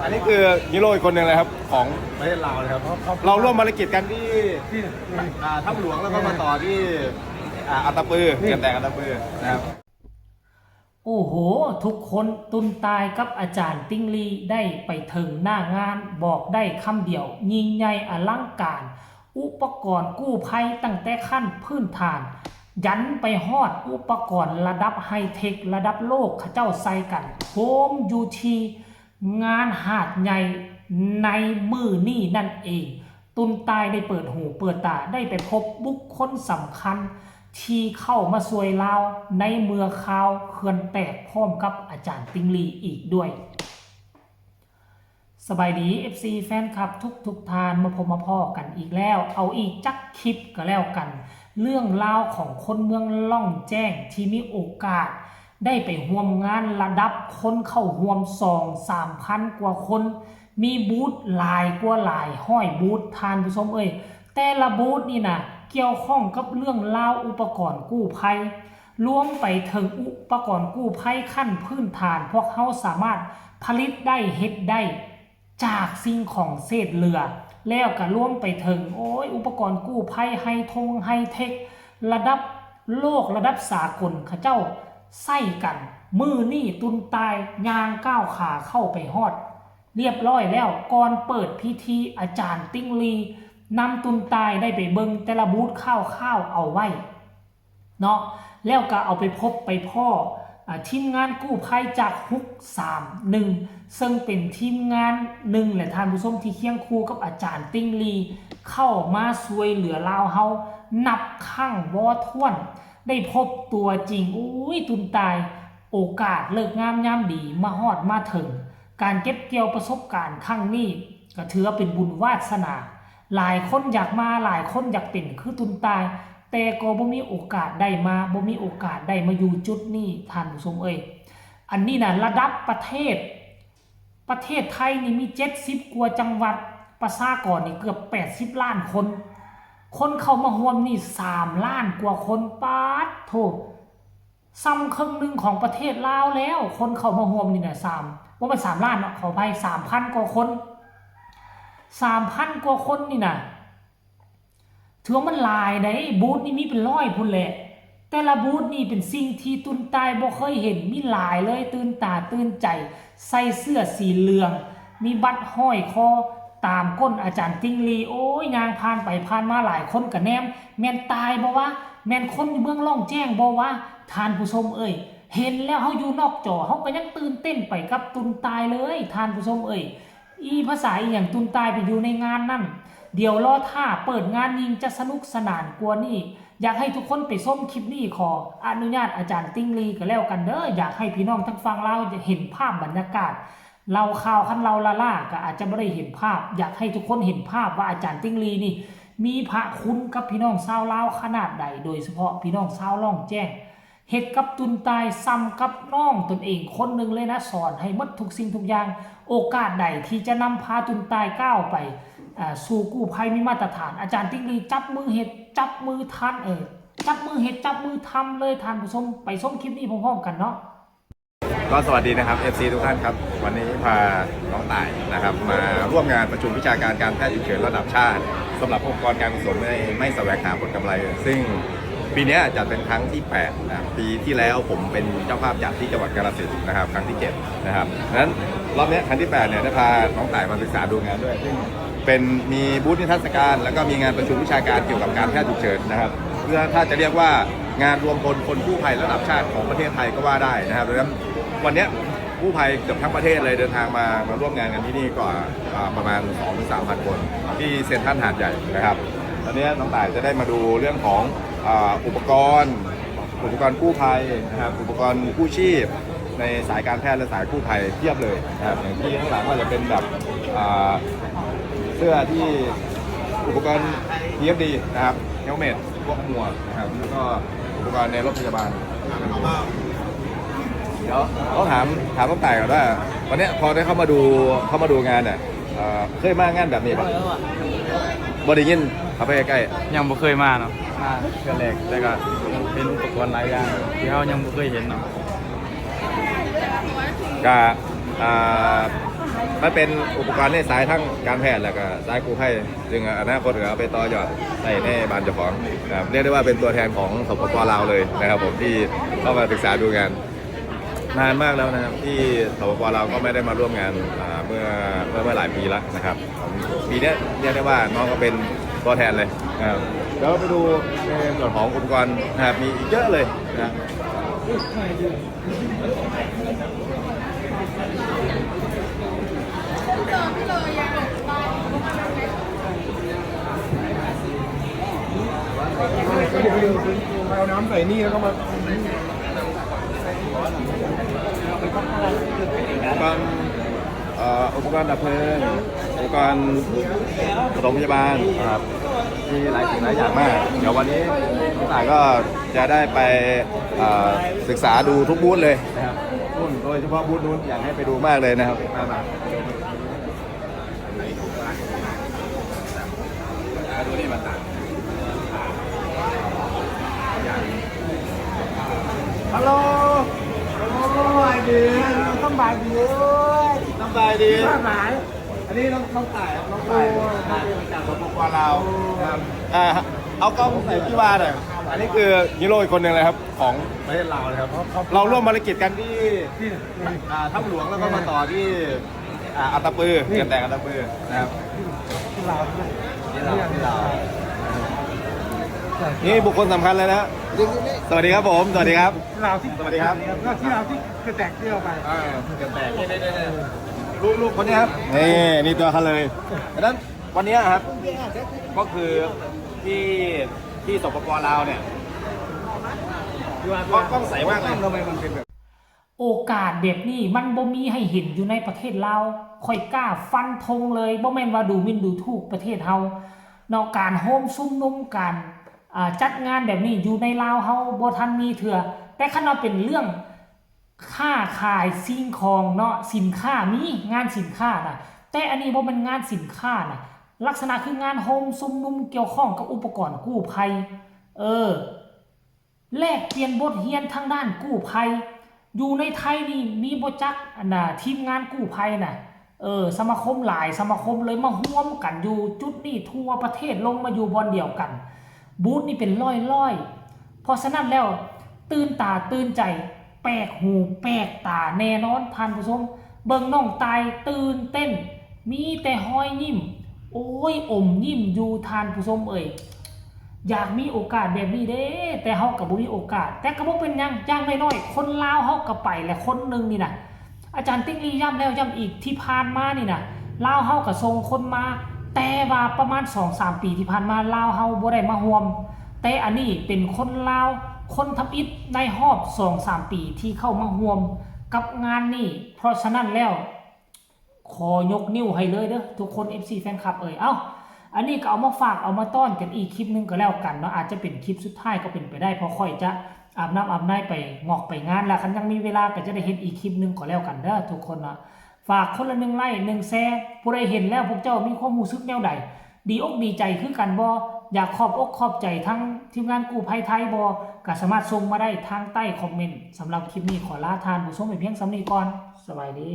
อันนี้คือฮีโร่อีกคนหนึ่งเลยครับ ของประเทศลาวนะครับ เราร่วมภารกิจกันที่ ที่ อ่า ถ้ำหลวง แล้วก็มาต่อที่ อ่า อัตตปือ เขื่อนแตกอัตตปือนะครับ ໂອ້ໂຫ ທຸກຄົນ ຕຸນຕາຍກັບອາຈານຕິ່ງລີໄດ້ໄປເຖິງໜ້າງານ ບອກໄດ້ຄຳດຽວ ຍິ່ງໃຫຍ່ອະລັງການ ອຸປະກອນກູ້ໄພຕັ້ງແຕ່ຂັ້ນພື້ນຖານ ຢັນໄປຮອດອຸປະກອນລະດັບໄຮເທັກລະດັບໂລກ ເຂົາເຈົ້າໃສ່ກັນໂຮມຢູ່ທີ່ງານຫາດໃຫຍ່ໃນມື້ນີ້ນັ້ນເອງ. ຕຸນຕາຍໄດ້ເປີດຫູເປີດຕາ ໄດ້ໄປພົບບຸກຄົນສຳຄັນທີ່ເຂົ້າມາຊ່ວຍລາວໃນເມື່ອຄາວເຂື່ອນແຕກ ພ້ອມກັບອາຈານຕິ່ງລີອີກດ້ວຍ. ສະບາຍດີ ເອັຟຊີ ແຟນຄລັບທຸກໆທ່ານ ມາພົບມາພໍ້ກັນອີກແລ້ວ ເອົາອີກຈັກຄລິບກໍແລ້ວກັນ ເລື່ອງລາວຂອງຄົນເມືອງລ່ອງແຈ້ງທີ່ມີໂອກາດໄດ້ໄປຮ່ວມງານລະດັບຄົນເຂົ້າຮ່ວມສອງສາມພັນກວ່າຄົນ ມີບູດຫຼາຍກວ່າຫຼາຍຮ້ອຍບູດ ທ່ານຜູ້ຊົມເອີຍ ແຕ່ລະບູດນີ້ນະ ກ່ຽວຂ້ອງກັບເລື່ອງລາວອຸປະກອນກູ້ໄພ ລວມໄປເຖິງອຸປະກອນກູ້ໄພຂັ້ນພື້ນຖານ ພວກເຮົາສາມາດຜະລິດໄດ້ ເຮັດໄດ້ ຈາກສິ່ງຂອງເສດເຫຼືອ ແລ້ວກະລວມໄປເຖິງ ໂອ້ຍ ອຸປະກອນກູ້ໄພໄຮທົງໄຮເທັກ ລະດັບໂລກ ລະດັບສາກົນ ເຂົາເຈົ້າໃຊ້ກັນ. ມື້ນີ້ຕຸນຕາຍຍ່າງກ້າວຂາເຂົ້າໄປຮອດ ລຽບລ້ອຍແລ້ວ ກ່ອນເປີດພິທີ ອາຈານຕິ່ງລີນຳຕຸນຕາຍໄດ້ໄປເບິ່ງແຕ່ລະບູດຄ່າວໆເອົາໄວ້ເນາະ ແລ້ວກະເອົາໄປພົບໄປພໍ້ ອາ ທີມງານກູ້ໄພຈາກ ຫົກສາມໜຶ່ງ ເຊິ່ງເປັນທີມງານໜຶ່ງແຫຼະທ່ານຜູ້ຊົມ ທີ່ຄຽງຄູ່ກັບອາຈານຕິ່ງລີ ເຂົ້າມາຊ່ວຍເຫຼືອລາວເຮົານັບຄັ້ງບໍ່ຖ້ວນ ໄດ້ພົບຕົວຈິງ ໂອ້ຍ ຕຸນຕາຍ ໂອກາດເລີກງາມຍາມດີມາຮອດມາເຖິງ ການເກັບກ່ຽວປະສົບການຄັ້ງນີ້ ກໍຖືວ່າເປັນບຸນວາດສະໜາ ຫຼາຍຄົນຢາກມາ ຫຼາຍຄົນຢາກເປັນຄືຕຸນຕາຍ ແຕ່ກໍບໍ່ມີໂອກາດໄດ້ມາ ບໍ່ມີໂອກາດໄດ້ມາຢູ່ຈຸດນີ້ ທ່ານຜູ້ຊົມເອີຍ ອັນນີ້ນະ ລະດັບປະເທດ ປະເທດໄທນີ້ມີເຈັດສິບກວ່າຈັງຫວັດ ປະຊາກອນນີ້ເກືອບແປດສິບລ້ານຄົນ ຄົນເຂົ້າມາຮ່ວມນີ້ສາມລ້ານກວ່າຄົນ ປາດໂທ້ ສ່ຳເຄິ່ງໜຶ່ງຂອງປະເທດລາວແລ້ວ ຄົນເຂົ້າມາຮ່ວມນີ້ນະ ສາມ ບໍ່ແມ່ນສາມລ້ານເນາະ ຂໍອະໄພ ສາມພັນກວ່າຄົນ ສາມພັນກວ່າຄົນນີ້ນະ ຖືວ່າມັນຫຼາຍໃດ໋ ບູດນີ້ມີເປັນຮ້ອຍພຸ້ນແຫຼະ ແຕ່ລະບູດນີ້ເປັນສິ່ງທີ່ຕຸນຕາຍບໍ່ເຄີຍເຫັນ ມີຫຼາຍເລີຍ ຕື່ນຕາຕື່ນໃຈ ໃສ່ເສື້ອສີເຫຼືອງ ມີບັດຫ້ອຍຄໍ ຕາມກົ້ນອາຈານຕິ່ງລີ ໂອ້ຍ ຍ່າງຜ່ານໄປຜ່ານມາຫຼາຍຄົນກະແນມ ແມ່ນຕາຍບໍ່ວະ ແມ່ນຄົນຢູ່ເມືອງລ່ອງແຈ້ງບໍ່ວະ ທ່ານຜູ້ຊົມເອີຍ ເຫັນແລ້ວເຮົາຢູ່ນອກຈໍ ເຮົາກະຍັງຕື່ນເຕັ້ນໄປກັບຕຸນຕາຍເລີຍ ທ່ານຜູ້ຊົມເອີຍ ອີພາສາອີ່ຫຍັງຕຸນຕາຍໄປຢູ່ໃນງານນັ້ນ ດຽວລໍຖ້າເປີດງານຍິ່ງຈະສະໜຸກສະໜານກວ່ານີ້ ຢາກໃຫ້ທຸກຄົນໄປຊົມຄລິບນີ້ ຂໍອະນຸຍາດອາຈານຕິ່ງລີກະແລ້ວກັນເດີ ຢາກໃຫ້ພີ່ນ້ອງທາງຝັ່ງລາວເຫັນພາບບັນຍາກາດ ເລົ່າຂ່າວຄັນເລົ່າລ້າໆກະອາດຈະບໍ່ໄດ້ເຫັນພາບ ຢາກໃຫ້ທຸກຄົນເຫັນພາບວ່າອາຈານຕິ່ງລີນີ້ ມີພະຄຸນກັບພີ່ນ້ອງຊາວລາວຂະໜາດໃດ ໂດຍສະເພາະພີ່ນ້ອງຊາວລ່ອງແຈ້ງ ເຮັດກັບຕຸນຕາຍສ່ຳກັບນ້ອງຕົນເອງຄົນໜຶ່ງເລີຍນະ ສອນໃຫ້ໝົດທຸກສິ່ງທຸກຢ່າງ ໂອກາດໃດທີ່ຈະນຳພາຕຸນຕາຍກ້າວໄປ ອາ ສູ່ກູ້ໄພມີມາດຕະຖານ ອາຈານຕິ່ງລີຈັບມືເຮັດຈັບມືທັນ ເອີ ຈັບມືເຮັດຈັບມືທຳເລີຍ ທ່ານຜູ້ຊົມ ໄປຊົມຄລິບນີ້ພ້ອມໆກັນເນາະ. ก็สวัสดีนะครับ เอฟซี ทุกท่านครับ วันนี้พาน้องต่ายนะครับ มาร่วมงานประชุมวิชาการการแพทย์ฉุกเฉินระดับชาติ สำหรับองค์กรการกุศลไม่ไม่แสวงหาผลกำไร ซึ่งปีเนี้ยจัดเป็นครั้งที่แปดนะครับ ปีที่แล้วผมเป็นเจ้าภาพจัดที่จังหวัดกาฬสินธุ์นะครับ ครั้งที่เจ็ดนะครับ ดังนั้นรอบเนี้ยครั้งที่แปดเนี่ยได้พาน้องต่ายมาศึกษาดูงานด้วย ซึ่ง เป็น มีบูธนิทรรศการ แล้วก็มีงานประชุมวิชาการเกี่ยวกับการแพทย์ฉุกเฉินนะครับ เพื่อถ้าจะเรียกว่างานรวมพลคนกู้ภัยระดับชาติของประเทศไทยก็ว่าได้นะครับ ดังนั้นวันเนี้ยกู้ภัยเกือบทั้งประเทศเลยเดินทางมา มาร่วมงานกันที่นี่กว่า อ่า ประมาณ สองถึงสามพัน คน ที่เซ็นทรัลหาดใหญ่นะครับ ตอนนี้น้องต่ายจะได้มาดูเรื่องของ อ่า อุปกรณ์ อุปกรณ์กู้ภัยนะครับ อุปกรณ์กู้ชีพในสายการแพทย์และสายกู้ภัยเพียบเลยนะครับ อย่างที่ข้างหลังก็จะเป็นแบบ อ่า เสื้อที่อุปกรณ์ พี เอฟ ดี นะครับ เฮลเมต พวกหมวกนะครับ แล้วก็อุปกรณ์ในรถพยาบาล เดี๋ยวต้องถาม ถามน้องต่ายก่อนว่า วันเนี้ยพอได้เข้ามาดู เข้ามาดูงานเนี่ย เอ่อ เคยมางานแบบนี้ปะ บ่ได้ยิน เข้าไปใกล้ๆ ยังบ่เคยมาเนาะ มาเทื่อแรก แต่ก็เป็นอุปกรณ์หลายอย่างที่เฮายังบ่เคยเห็นเนาะ ก็ อ่า ມັນເປັນອຸປະກອນໃນສາຍທັງການແພດ ແລ້ວກໍສາຍກູ້ໄພ ຊຶ່ງອະນາຄົດກໍເອົາໄປຕໍ່ຍອດໃຊ້ໃນບ້ານເຈົ້າຂອງນະຄັບ. ຮຽກໄດ້ວ່າເປັນຕົວແທນຂອງ ສປປ ລາວ ເລີຍນະຄັບຜົມ ທີ່ເຂົ້າມາສຶກສາດູງານ. ນານມາກແລ້ວນະຄັບ ທີ່ ສປປ ລາວ ກໍໄມ່ໄດ້ມາຮ່ວມງານ ອ່າ ເມື່ອ ເມື່ອ ເມື່ອຫຼາຍປີແລ້ວນະຄັບ. ປີເນີ້ຍຮຽກໄດ້ວ່ານ້ອງກໍເປັນຕົວແທນເລີຍນະຄັບ. ດຽວເຮົາໄປດູໃນສ່ວນຂອງອຸປະກອນນະຄັບ ມີອີກເຍອະເລີຍນະ. ເອົານ້ຳໃສ່ນີ້ ແລ້ວກໍມາ ເອີ ອຸປະກອນດັບເພີງ ອຸປະກອນປະຖົມພະຍາບານນະຄັບ ມີຫຼາຍສິ່ງຫຼາຍຢ່າງມາກ. ດຽວວັນນີ້ນ້ອງຕ່າຍກໍຈະໄດ້ໄປ ເອີ ສຶກສາດູທຸກບູດເລີຍນະຄັບ. ໂດຍສະເພາະບູດນູ້ນ ຢາກໃຫ້ໄປດູມາກເລີຍນະຄັບ. ມາ ມາ ມາດູນີ້ ມາຕາມ. ຮັລໂຫຼ ສະບາຍດີ ສະບາຍດີ ສະບາຍດີ. ອັນນີ້ນ້ອງ ນ້ອງຕ່າຍຄັບ ນ້ອງຕ່າຍ ໂອ້ຍ ມາຈາກ ສປປ ລາວ ໂອ້ຍ ຄັບ. ອ່າ ເອົາກ້ອງໃສ່ທີ່ວ່ານະ. ອັນນີ້ຄືຮີໂຣອີກຄົນໜຶ່ງເລີຍຄັບ ຂອງປະເທດລາວເລີຍຄັບ. ເຮົາຮ່ວມພາລະກິດກັນທີ່ ທີ່ ອ່າ ຖ້ຳຫຼວງ ແລ້ວກໍມາຕໍ່ທີ່ ອ່າ ອັດຕະປື ນີ້ ເຂື່ອນແຕກອັດຕະປືນະຄັບ. ທີ່ລາວ ທີ່ລາວ ທີ່ລາວ. ນີ້ບຸກຄົນສຳຄັນເລີຍນະ. ສະຫວັດດີຄັບຜົມ ສະຫວັດດີຄັບ. ທີ່ລາວ ທີ່ ສະຫວັດດີຄັບ. ທີ່ລາວ ທີ່ເຂື່ອນແຕກ ທີ່ເຮົາໄປ ອ່າ ເຂື່ອນແຕກ ນີ້ ນີ້ ນີ້ ລູກ ລູກຄົນນີ້ຄັບ. ນີ້ ນີ້ຕົວເຂົາເລີຍ. ສະນັ້ນວັນນີ້ນະຄັບ ກໍຄືທີ່ ທີ່ ສປປ ລາວ ເນ່ຍ ກ້ອງ ກ້ອງໃສມາກເລີຍ. ໂອກາດແບບນີ້ມັນບໍ່ມີໃຫ້ເຫັນຢູ່ໃນປະເທດລາວ. ຂ້ອຍກ້າຟັນທົງເລີຍ ບໍ່ແມ່ນວ່າດູໝິ່ນດູຖູກປະເທດເຮົາເນາະ. ການໂຮມຊຸມນຸມ ການ ອ່າ ຈັດງານແບບນີ້ຢູ່ໃນລາວເຮົາບໍ່ທັນມີເທື່ອ. ແຕ່ຄັນວ່າເປັນເລື່ອງຄ້າຂາຍສິ່ງຂອງເນາະ ສິນຄ້າ ມີງານສິນຄ້ານະ, ແຕ່ອັນນີ້ບໍ່ແມ່ນງານສິນຄ້ານະ, ລັກສະນະຄືງານໂຮມຊຸມນຸມກ່ຽວຂ້ອງກັບອຸປະກອນກູ້ໄພ. ເອີ ແລກປ່ຽນບົດຮຽນທາງດ້ານກູ້ໄພ. ຢູ່ໃນໄທນີ້ມີບໍ່ຈັກ ອັນນ່າ ທີມງານກູ້ໄພນະ. ເອີ ສະມາຄົມຫຼາຍສະມາຄົມເລີຍມາຮວມກັນຢູ່ຈຸດນີ້ທົ່ວປະເທດ ລົງມາຢູ່ບ່ອນດຽວກັນ. ບູດນີ້ເປັນຮ້ອຍໆ. ເພາະສະນັ້ນແລ້ວ ຕື່ນຕາຕື່ນໃຈ ແປກຫູແປກຕາແນ່ນອນທ່ານຜູ້ຊົມ. ເບິ່ງນ້ອງຕ່າຍຕື່ນເຕັ້ນ ມີແຕ່ຮອຍຍິ້ມ ໂອ້ຍ ອົມຍິ້ມຢູ່ທ່ານຜູ້ຊົມເອີຍ. ຢາກມີໂອກາດແບບນີ້ເດ້ ແຕ່ເຮົາກໍບໍ່ມີໂອກາດ. ແຕ່ກໍບໍ່ເປັນຫຍັງ ຢ່າງໜ້ອຍໆ ຄົນລາວເຮົາກໍໄປແຫຼະຄົນໜຶ່ງນີ້ນະ. ອາຈານຕິ່ງລີ້ຢ້ຳແລ້ວຢ້ຳອີກ ທີ່ຜ່ານມານີ້ນະ ລາວເຮົາກໍສົ່ງຄົນມາ, ແຕ່ວ່າປະມານສອງສາມປີທີ່ຜ່ານມາ ລາວເຮົາບໍ່ໄດ້ມາຮ່ວມ. ແຕ່ອັນນີ້ເປັນຄົນລາວຄົນທຳອິດໃນຮອບສອງສາມປີທີ່ເຂົ້າມາຮ່ວມກັບງານນີ້. ເພາະສະນັ້ນແລ້ວ ຂໍຍົກນິ້ວໃຫ້ເລີຍເດີ້ ທຸກຄົນ ເອັຟຊີ ແຟນຄລັບເອີຍ. ເອົ້າ ອັນນີ້ກໍເອົາມາຝາກເອົາມາຕ້ອນກັນອີກຄລິບໜຶ່ງກໍແລ້ວກັນເນາະ. ອາດຈະເປັນຄລິບສຸດທ້າຍກໍເປັນໄປໄດ້ ເພາະຂ້ອຍຈະອາບນ້ຳອາບໃນໄປງອກໄປງານແລ້ວ. ຄັນຍັງມີເວລາກໍຈະໄດ້ເຮັດອີກຄລິບໜຶ່ງກໍແລ້ວກັນເດີ້ ທຸກຄົນເນາະ. ຝາກຄົນລະໜຶ່ງໄລ້ ໜຶ່ງແຊ. ຜູ້ໃດເຫັນແລ້ວພວກເຈົ້າມີຄວາມຮູ້ສຶກແນວໃດ? ດີອົກດີໃຈຄືກັນບໍ່? ຢາກຂອບອົກຂອບໃຈທາງທີມງານກູ້ໄພໄທບໍ່? ກໍສາມາດສົ່ງມາໄດ້ທາງໃຕ້ຄອມເມັນ. ສຳລັບຄລິບນີ້ຂໍລາທ່ານຜູ້ຊົມໄປພຽງສ່ຳນີ້ກ່ອນ. ສະບາຍດີ.